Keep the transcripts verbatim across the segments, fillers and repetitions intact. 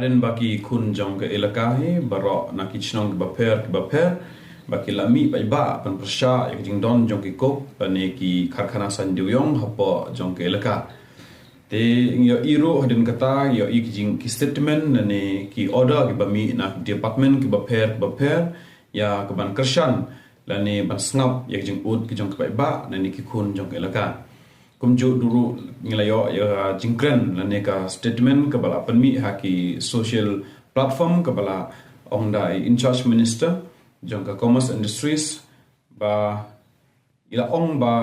Hadien ba ki khun jong ka elaka hi baroh na ki shnong kiba pher kiba pher ba ki la mih paidbah ban pyrshah ïa ka jingdon jong ki coke lane ki karkhana saiñ dewïong hapoh jong ka elaka. Te ngi ïohi ruh hadien kata, ngi ïohi ki jing ki statement lane ki order kiba mih na ki department kiba pher kiba pher ïa ka ban kyrshan lane ban sngap ïa ka jingud ki jong ki paidbah lane ki khun jong ka elaka. Kumjuh ruh ngi la ïoh ïa ka jingkren lane ka statement kaba la pynmih ha ki social platform kaba la ong da i in charge minister jong ka Commerce Industries, ba i la ong ba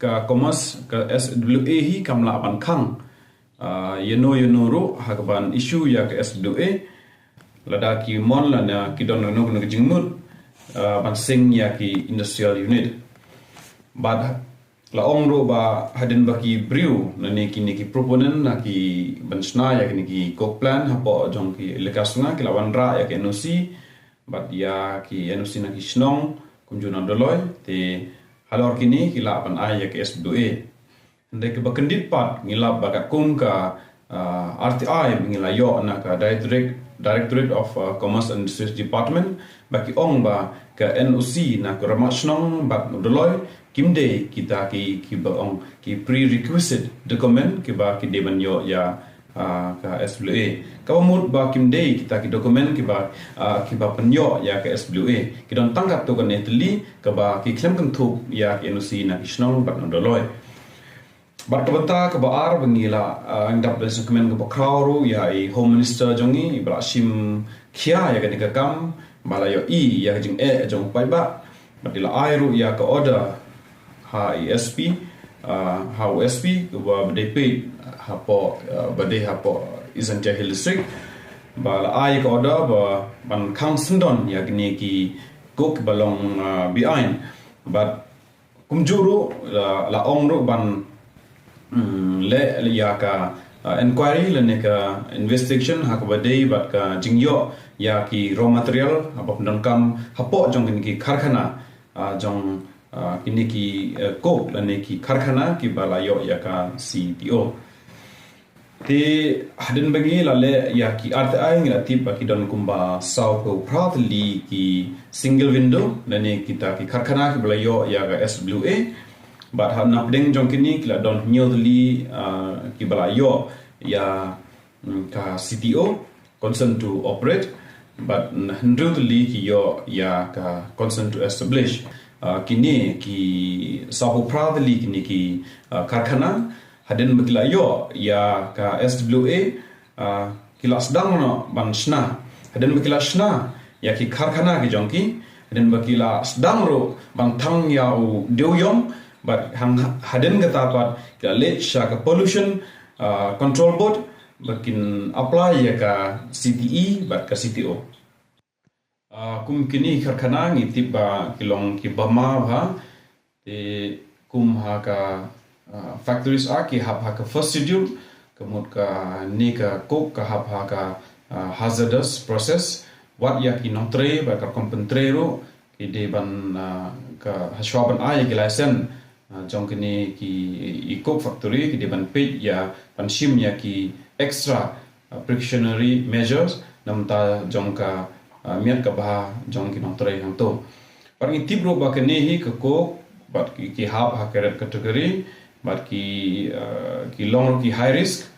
ka Commerce, ka S W A hi kam lah ban khang, ah, ïano ïano ruh ha ka ban issue ïa ka S W A lada ki mon lane ki don kano kano ka jingmut, ah, ban sing ïa ki industrial unit. Bad la ong ruh ba hadien ba ki briew lane kine ki proponent na ki ban shna ïa kine ki coke plant hapoh jong ki elaka Sngewsih ki la wanrah ïa ki N O C, bad ïa ki N O C na ki shnong kumjuh na Dolloi, te halor kine ki lah ban ai ïa ki S W A. Hynrei kaba kyndit pat ngi lap ba katkum ka, ah, R T I ba ngi la ïoh na ka Directorate, Directorate of, ah, Commerce and Industries Department, ba ki ong ba ka N O C na ka Rangbah Shnong bad Dolloi kim dei kita ki, kiba ong ki prerequisite document kiba ki dei ban ïoh ïa, ah, ka S W A. Kaba mut ba kim dei kita ki document kiba, ah, kiba pynïoh ïa ka S W A. Ki don tang katto katne tylli kaba ki khlem kynthup ïa ka N O C na ki shnong bad na Dolloi. Bad kaba ta kaba ar ba ngi la, ah, ngi dap da sngewkmen kaba khraw ruh ïa i Home Minister jong ngi, i ba la shim khia ïa kane ka kam, ba la ïohi ïa ka jingeh jong u paidbah. Bad i la ai ruh ïa ka order ha i S P, ah, ha u S P kaba ba dei peit hapoh, ah, ba dei hapoh East Jaintia Hills District, ba la ai ka order ba ban khang syndon ïa kine ki coke ba long, ah, be-aiñ. Bad kumjuh ruh la, la ong ruh ban, mm, leh ïa ka, ah, inquiry lane ka investigation ha kaba dei bad ka jingïoh ïa ki raw material haba pyndonkam hapoh jong kine ki karkhana, ah, jong, ah, kine ki, eh, coke lane ki karkhana kiba la ïoh ïa ka C T O. Te hadien ba ngi la leh ïa ki R T I ngi la tip ba ki don kumba saw phew phra tylli ki single window lane kita ki karkhana kiba la ïoh ïa ka S W A. Bad ha na pdeng jong kine ki la don hynñiew tylli, ah, kiba la ïoh ïa, mm, ka C T O, consent to operate. Bad hynriew tylli ki ïoh ïa ka consent to establish. Ah, kine ki saw phew phra tylli kine ki, ah, karkhana hadien ba ki la ïoh ïa ka S W A, ah, ki la sdang noh ban shna. Hadien ba ki la shna ïa ki karkhana ki jong ki, hadien ba ki la sdang ruh ban thang ïa u dewïong, bad hang, hadien kata pat ki la leit sha ka Pollution, ah, Control Board ba kin apply ïa ka C T E bad ka C T O. Ah, kum kine karkhana ngi tip ba ki long kiba ma bha. Te kum ha ka, ah, Factories Act ki hap ha ka first schedule, ka mut kane ka coke ka hap ha ka, ah, hazardous process. Wat ïa ki nongtrei bad ka rukom pyntrei ruh ki dei ban, ah, ka hashwa ban ai ïa ki license, ah, jong kine ki, i coke factory ki dei ban peit ïa ban shim ïa ki extra, ah, precautionary measures na bynta jong ka, ah, miat ka bha jong ki nongtrei hangto. Bad ngi tip ruh ba kine hi ka coke bad ki, ki hap ha ka red category bad ki, ah, ki long ruh ki high risk.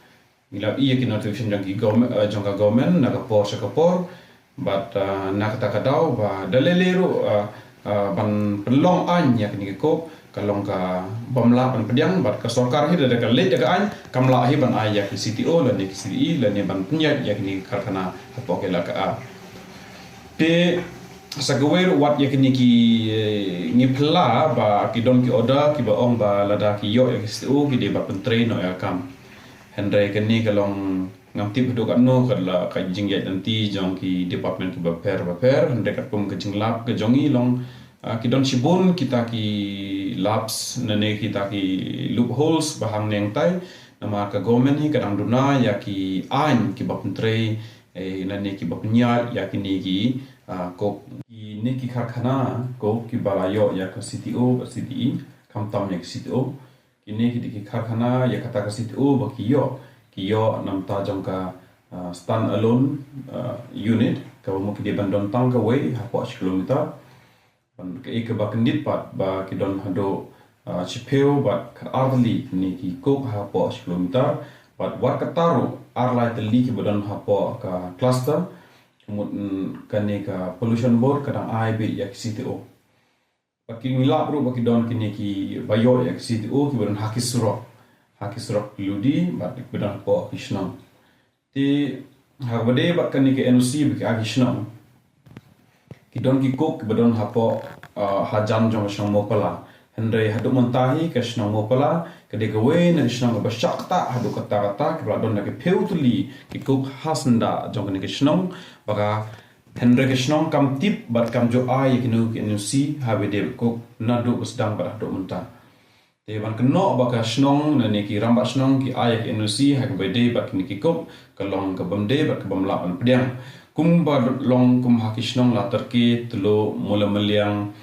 Ngi la ïohi ïa ki notification jong ki government, eh, jong ka government na ka por sha ka por. Bad, eh, na kata ka daw ba da lei lei ruh, eh, eh, ban pynlong aiñ ïa kine ki coke ka long kaba ym lah ban pdiang, bad ka sorkar hi da ka leit da ka aiñ kam lah hi ban ai ïa ki C T O lane ki C T E lane ban pynïaid ïa kine ki karkhana hapoh ka elaka. Te sa kawei ruh wat ïa kine ki, eh, ngi phylla ba ki don ki order kiba ong ba lada ki ïoh ïa ki C T O ki dei ban pyntrei noh ïa ka kam. Hynrei kane ka long ngam tip haduh katno ka la ka jingïaid lynti jong ki department kiba pher ba pher, hynrei katkum ka jinglap ka jong ngi long, ah, ki don shibun kita ki laps lane kita ki loopholes ba hangne hangtai. Namar ka government hi ka dang duna ïa ki aiñ kiba pyntrei, eh, lane kiba pynïaid ïa kine ki, ah, coke. Kine ki karkhana coke kiba la ïoh ïa ka C T O, ka C T E, khamtam ïa ka C T O. Kine ki dei ki karkhana ïa kata ka C T O ba ki ïoh, ki ïoh na bynta jong ka, uh, stand alone uh, unit, kaba mut ki dei ban don tang kawei hapoh shi kilometer. Ban ka e kaba kyndit pat ba ki don haduh uh, shiphew bad ka artylli ne ki coke hapoh shi kilometer. Bad wat kata ruh arlai tylli kiba don hapoh ka cluster. Ka mut mm, kane ka pollution board ka dang ai beit ïa ki C T O. Ba ki ngi lap ruh ba ki don kine kiba ïoh ïa ki C T O kiba don ha ki surok. Ha ki surok ki ludi bad kiba don hapoh ki shnong. Te ha kaba dei bad kane ka N O C ba ki ai ki shnong. Ki don ki coke kiba don hapoh uh, hajan jong ka shnong Mopala. Hynrei haduh mynta hi ka shnong Mopala ka dei kawei na ki shnong kaba shah ktah haduh katta katta kiba la don da ki phew tylli ki coke ha syndah jong kane ka shnong. Ba ka hynrei ka shnong kam tip bad kam ju ai ïa kino ki N O C ha ba dei bad coke naduh ba sdang bad haduh mynta. Te ban kynnoh ba ka shnong ne ki rangbah shnong ki ai ïa ki N O C ha kaba dei bad kine ki coke ka long ka bym dei bad ka bym lah ban pdiang. Kumba long kum ha ki shnong Latyrki, Tuluk, Mula Myliang,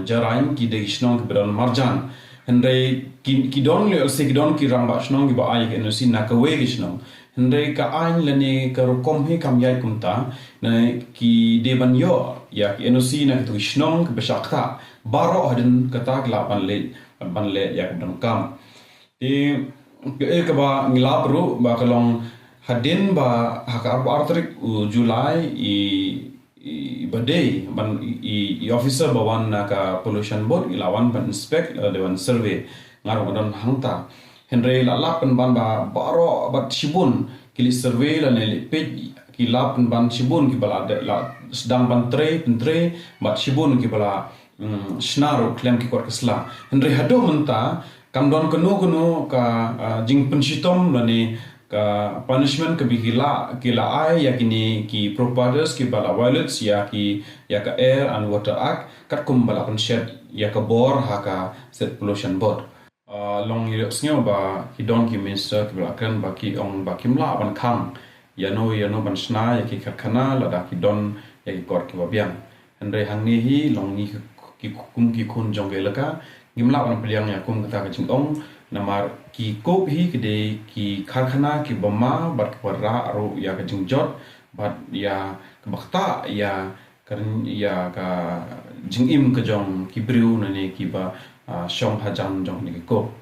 Jarain ki dei ki shnong kiba don marjan. Hynrei ki, ki don lehse ki don ki rangbah shnong kiba ai ïa ki N O C na kawei ki shnong. Hynrei ka aiñ lane ka rukom hi kam ïaid kumta, ne ki dei ban ïoh ïa ki N O C na kito ki shnong kiba shah ktah. Baroh hadien kata ki lah ban leh, ban leh ïa ka donkam. Te ka e kaba ngi lap ruh ba ka long hadien ba ha ka arphew ar tarik u July i i, i ba dei ban i, i, i officer ba wan na ka pollution board i la wan ban inspect, la dei ban survey. Nga ruh nga don hangta. Hynrei la lap pynban ba baroh bad shibun ki leit survey lane leit peit, ki lap pynban shibun kiba la dei, la sdang ban trei, pyntrei bad shibun kiba la mm, shna ruh khlem ki kot ki sla. Hynrei haduh mynta kam don kano kano ka uh, jingpynshitom lane ka punishment kaba ki la, ki la ai ïa kine ki proprietors kiba la violate ïa ki, ïa ka Air and Water Act katkum ba la pynshet ïa ka bor ha ka State Pollution Board. Uh, long ïohsngew ba ki don ki minister kiba la kren ba ki ong ba kim lah ban khang ïano ïano ban shna ïa ki karkhana lada ki don ïa ki kot kiba biang. Hynrei hangne hi long ngi ki, ki kum ki khun jong ka elaka ngim lah ban pdiang ïa kum kata ka jingong. Namar ki coke hi ki dei ki karkhana kiba ma bad kiba rah ruh ïa ka jingjot bad ïa kaba ktah ïa ka, ïa ka jingim ka jong ki briew nane kiba uh, shong hajan jong kine ki coke.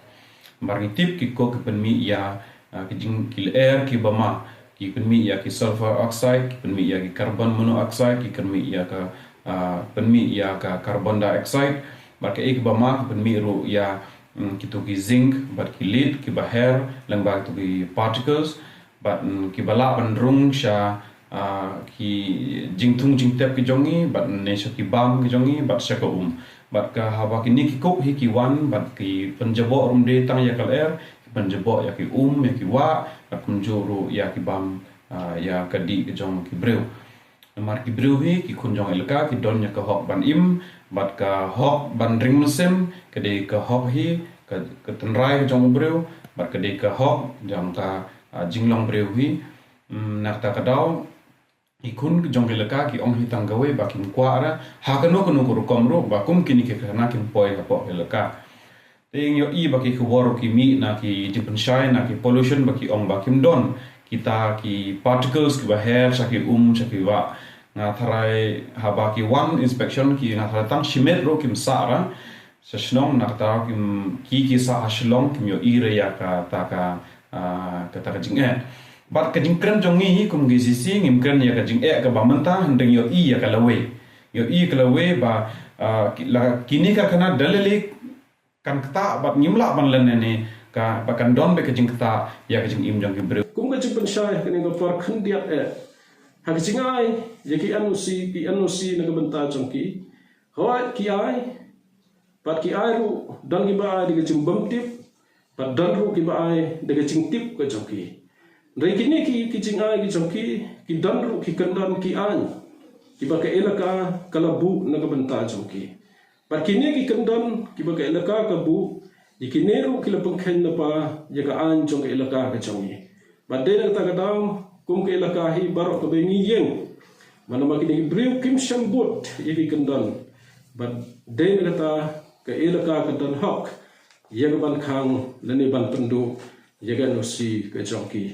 Namar ngi tip ki coke ki pynmih ïa uh, ki jing, ki lyer kiba ma, ki pynmih ïa ki sulfur oxide, ki pynmih ïa ki carbon monoxide, ki pynmih ïa ka uh, pynmih ïa ka carbon dioxide. Bad ka e kiba ma ki pynmih ruh ïa mm, kito ki zinc bad ki lead kiba her lyngba kito ki particles. Bad mm, kiba lah ban rung sha uh, ki jingthung jingtep ki jong ngi bad ne sha ki bam ki jong ngi bad sha ka um. Bad ka haba kine ki coke hi ki wan bad ki pynjaboh ruh ym dei tang ïa ka lyer, ki pynjaboh ïa ki um, ïa ki wah bad kumjuh ruh ïa ki bam uh, ïa ka dih ki jong ki briew. Namar ki briew hi ki khun jong elaka ki don ïa ka hok ban im bad ka hok ban ring mynsiem ka dei ka hok hi ka, ka tynrai ka jong u briew bad ka dei ka hok jong ka uh, jinglong briew hi. Mm, na kata ka daw ki khun jong ka elaka ki ong hi tang kawei ba kim kwah ra ha kano kano ka rukom ruh ba kum kine ki karkhana kim poi hapoh ka elaka. Te ngi ïohi ba ki khubor ki mih na ki jingpynshai na ki pollution ba ki ong ba kim don kita ki particles kiba her sha ki um sha ki wah. Nga tharai haba ki wan inspection ki nga tharai tang shimet ruh kim sah ra sha shnong na kata ki, ki, ki sah ha Shillong kim ïohi re ïa kata ka, ah, kata ka jingeh. Bad ka jingkren jong ngi hi kum ki C C ngim kren ïa ka jingeh kaba mynta hynrei ïohi ïa ka lawei. Ïohi ka lawei ba, ah, ki, la, kine ki karkhana da lei lei kan ktah bad ngim lah ban len ne ka ba kan don bad ka jingktah ïa ka jingim jong ki briew. Kum ka jingpynshai kane ka por khyndiat eh ha ka jingai ïa ki N O C, ki N O C na ka bynta jong ki. Hooid ki ai, bad ki ai ruh don kiba ai da ka jingbymtip bad don ruh kiba ai da ka jingtip ka jong ki. Hynrei kine ki, ki jingai ki jong ki ki don ruh ki kyndon ki aiñ kiba ka elaka ka la buh na ka bynta jong ki. Bad kine ki kyndon kiba ka elaka ka buh ïa kine ruh ki la pynkheiñ lypa ïa ka aiñ jong ka elaka ka jong ngi. Bad dei na kata ka daw kum ka elaka hi baroh kaba ngi ïeng, namar kine ki briew kim shym bud ïa ki kyndon. Bad dei na kata ka elaka ka don hok ïa ka ban khang lane ban pynduh ïa ka N O C ka jong ki.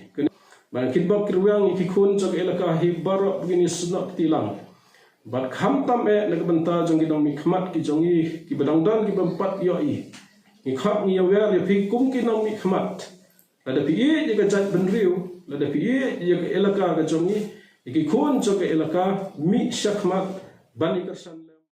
Ba kin bok kin rwiang ïa ki khun jong ka elaka hi baroh ba kin ïasnoh kti lang. Bad khamtam eh na ka bynta jong ki nongmihkhmat ki jong ngi kiba dang don kiba ym pat ïohi. Ngi khot ngi ïawer ïa phi kum ki nongmihkhmat. Lada phi ïeit ïa ka jaitbynriew, lada phi ïeit ïa ka elaka ka jong ngi, ïa ki khun jong ka elaka, mih shakhmat ban ïa kyrshan.